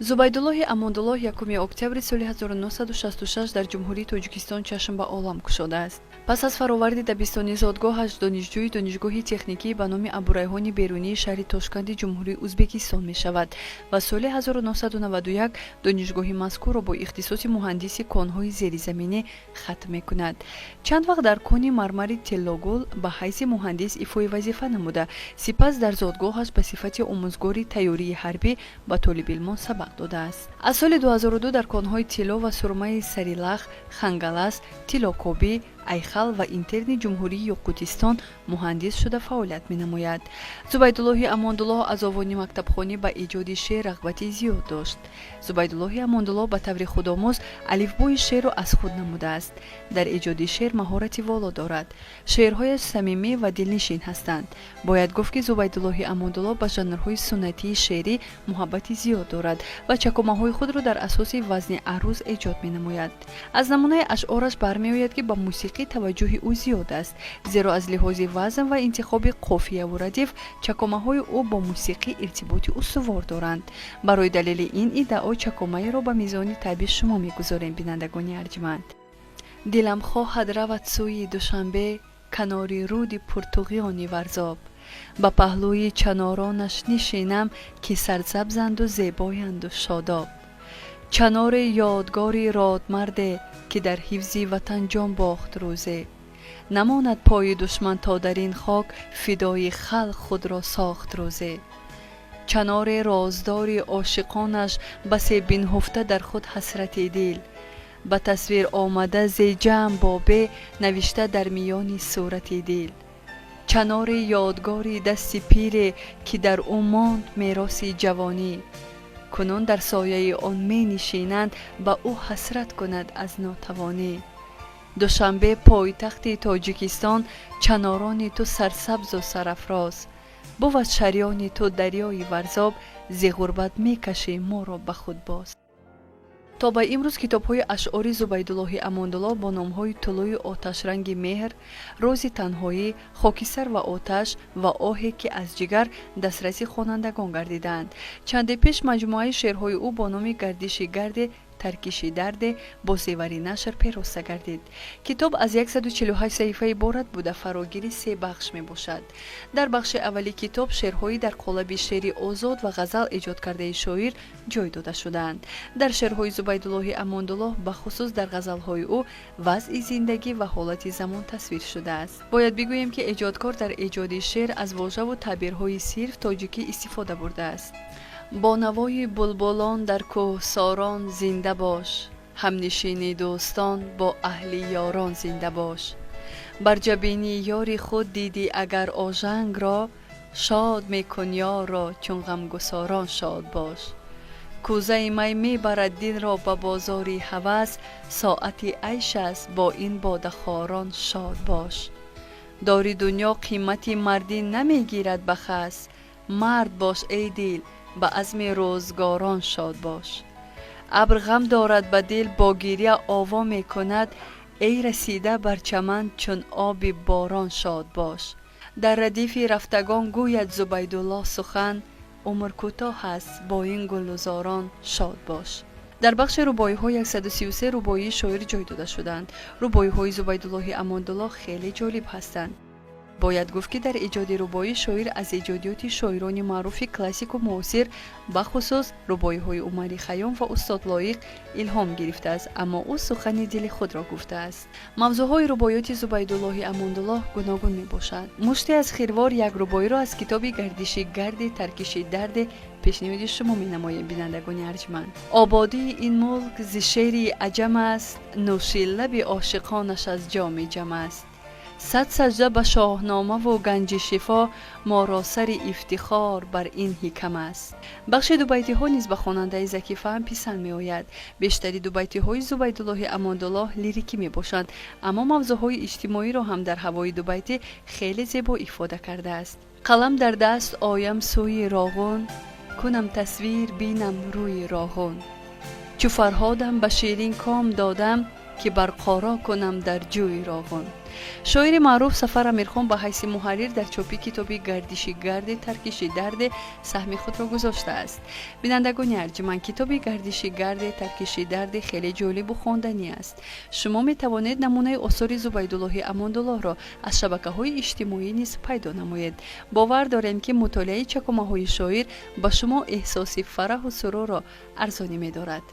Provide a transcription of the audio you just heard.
Зубайдуллоҳи Амондуллоҳ 1 октябри соли 1966 дар Ҷумҳурии Тоҷикистон чашм ба олам кушодааст. Пас аз фароварди дабистони зодгоҳаш, донишҷӯи Донишгоҳи техникӣ ба номи Абурайҳони Берунии шаҳри Тошканди Ҷумҳурии Узбекистон мешавад ва соли 1991 донишгоҳи мазкурро бо ихтисоси муҳандиси конҳои зеризаминӣ хатм мекунад. Чанд вақт дар кони мармари Тиллогул ба ҳайси муҳандис ифои вазифа намуда, сипас дар зодгоҳаш ба сифати омӯзгори тайёрии ҳарбӣ ба толибилмон сабақ додааст. Аз соли 2002 дар конҳои тилло ва сурмаи Сарилах, Хангалас, Тиллокобӣ, Айхал ва Интерни Ҷумҳурии Ёқутистон муҳандис шуда фаъолият менамояд. Зубайдуллоҳи Амондуллоҳ аз овони мактабхонӣ ба эҷоди шеър рағбати зиёд дошт. Зубайдуллоҳи Амондуллоҳ ба таври худомӯз алифбои шеърро аз худ намудааст. Дар эҷоди шеър маҳорати воло дорад. Шеърҳояш самимӣ ва дилнишин ҳастанд. Бояд гуфт, ки Зубайдуллоҳи Амондуллоҳ ба жанрҳои суннатии шеърӣ муҳаббати зиёд дорад ва чакомаҳои худро дар асоси вазни аруз эҷод менамояд. Аз намунаи ашъораш бармеояд, ки ба мусиқӣ таваҷҷӯҳи ӯ зиёд аст, зеро аз лиҳози вазн ва интихоби қофияву радиф чакомаҳои ӯ бо мусиқӣ иртиботи устувор доранд. Барои далели ин иддао чакомаеро ба мизони табъи шумо мегузорем, бинандагони арҷманд. Дилам хоҳад равад сӯи Душанбе, канори руди пуртуғёни Варзоб, ба паҳлӯи чаноронаш нишинам, ки сарсабзанду зебоянду шодоб. Чаноре ёдгори родмарде, ки дар ҳифзи ватан ҷон бохт рӯзе. Намонад пои душман то дар ин хок фидои халқ худро сохт рӯзе. Чаноре роздори ошиқонаш, басе бинҳуфта дар худ ҳасрати дил, ба тасвир омада зе ҷамъ бо бе навишта дар миёни сурати дил. Чаноре ёдгори дасти пире, ки дар ӯ монд мероси ҷавонӣ. Кунун дар сояи он менишинанд, ба ӯ ҳасрат кунад аз нотавонӣ. Душанбе, пойтахти Тоҷикистон, чанорони ту сарсабзу сарафроз. Бувад шарёни ту дарёи Варзоб, зи ғурбат мекашӣ моро ба худ боз. То ба имрӯз китобҳои ашъори Зубайдуллоҳи Амондуллоҳ бо номҳои Тулӯи оташранги меҳр, Рози танҳоӣ, Хокистар ва оташ ва Оҳе ки аз ҷигар дастраси хонандагон гардидаанд. Чанде пеш маҷмӯаи шеърҳои ӯ бо номи Гардиши гарде, таркиши дарде бо зевари нашр пероста гардид. Китоб аз 148 саҳифа иборат буда, фарогири се бахш мебошад. Дар бахши аввали китоб шеърҳои дар қолаби шеъри озод ва ғазал эҷод кардаи шоир ҷой дода шудаанд. Дар шеърҳои Зубайдуллоҳи Амондуллоҳ, бахусус дар ғазалҳои ӯ, вазъи зиндагӣ ва ҳолати замон тасвир шудааст. Бояд бигӯем, ки эҷодкор дар эҷоди шеър аз вожаву таъбирҳои сирф тоҷикӣ истифода бурдааст. Бо навои булбулон дар кӯҳсорон зинда бош, ҳамнишини дӯстон бо аҳли ёрон зинда бош. Бар ҷабини ёри худ дидӣ агар ожангро, шод мекун ёрро, чун ғамгусорон шод бош. Кӯзаи май мебарад дилро ба бозори ҳавас, соати айш аст, бо ин бодахорон шод бош. Дори дунё қимати мардӣ намегирад ба хас, мард бош, эй дил, ба азми рӯзгорон шод бош. Абр ғам дорад ба дил, бо гиря ово мекунад, эй расида бар чаман чун оби борон шод бош. Дар радифи рафтагон гӯяд Зубайдуллоҳ сухан: умр кӯтоҳ аст, бо ин гулузорон шод бош. Дар бахши рубоиҳо 133 рубоии шоир ҷой дода шудаанд. Рубоиҳои Зубайдуллоҳи Амондуллоҳ хеле ҷолиб ҳастанд. Бояд гуфт, ки дар эҷоди рубоӣ шоир аз эҷодиёти шоирони маъруфи классику муосир, бахусус рубоиҳои Умари Хайём ва устод Лоиқ илҳом гирифтааст, аммо ӯ сухани дили худро гуфтааст. Мавзӯъҳои рубоиёти Зубайдуллоҳи Амондуллоҳ гуногун мебошанд. Муште аз хирвор як рубоиро аз китоби Гардиши гарде, таркиши дарде пешниҳоди шумо менамоем, бинандагони арҷманд. Ободии ин мулк зи шери аҷам аст, нӯши лаби ошиқонаш аз ҷоми ҷам аст. Сад саҷда ба Шоҳномаву ганҷи шифо, моро сари ифтихор бар ин ҳикам аст. Бахши дубайтиҳо низ ба хонандаи закифаҳм писанд меояд. Бештари дубайтиҳои Зубайдуллоҳи Амондуллоҳ лирикӣ мебошанд, аммо мавзӯъҳои иҷтимоиро ҳам дар ҳавои дубайтӣ хеле зебо ифода кардааст. Қалам дар даст оям сӯи Роғун, кунам тасвир, бинам рӯи Роғун. Чу Фарҳодам ба ширин ком додам. Ки барқоро кунам дар ҷӯи Роғун. Шоири маъруф Сафар Амирхон ба ҳайси муҳаррир дар чопи китоби «Гардиши гарде, таркиши дарде» саҳми худро гузоштааст. Бинандагони арҷманд, китоби «Гардиши гарде, таркиши дарде» хеле ҷолибу хонданӣ аст. Шумо метавонед намунаи осори Зубайдуллоҳи Амондуллоҳро аз шабакаҳои иҷтимоӣ низ пайдо намоед. Бовар дорем, ки мутолиаи чакомаҳои шоир ба шумо эҳсоси фараҳу сурурро арзонӣ медорад.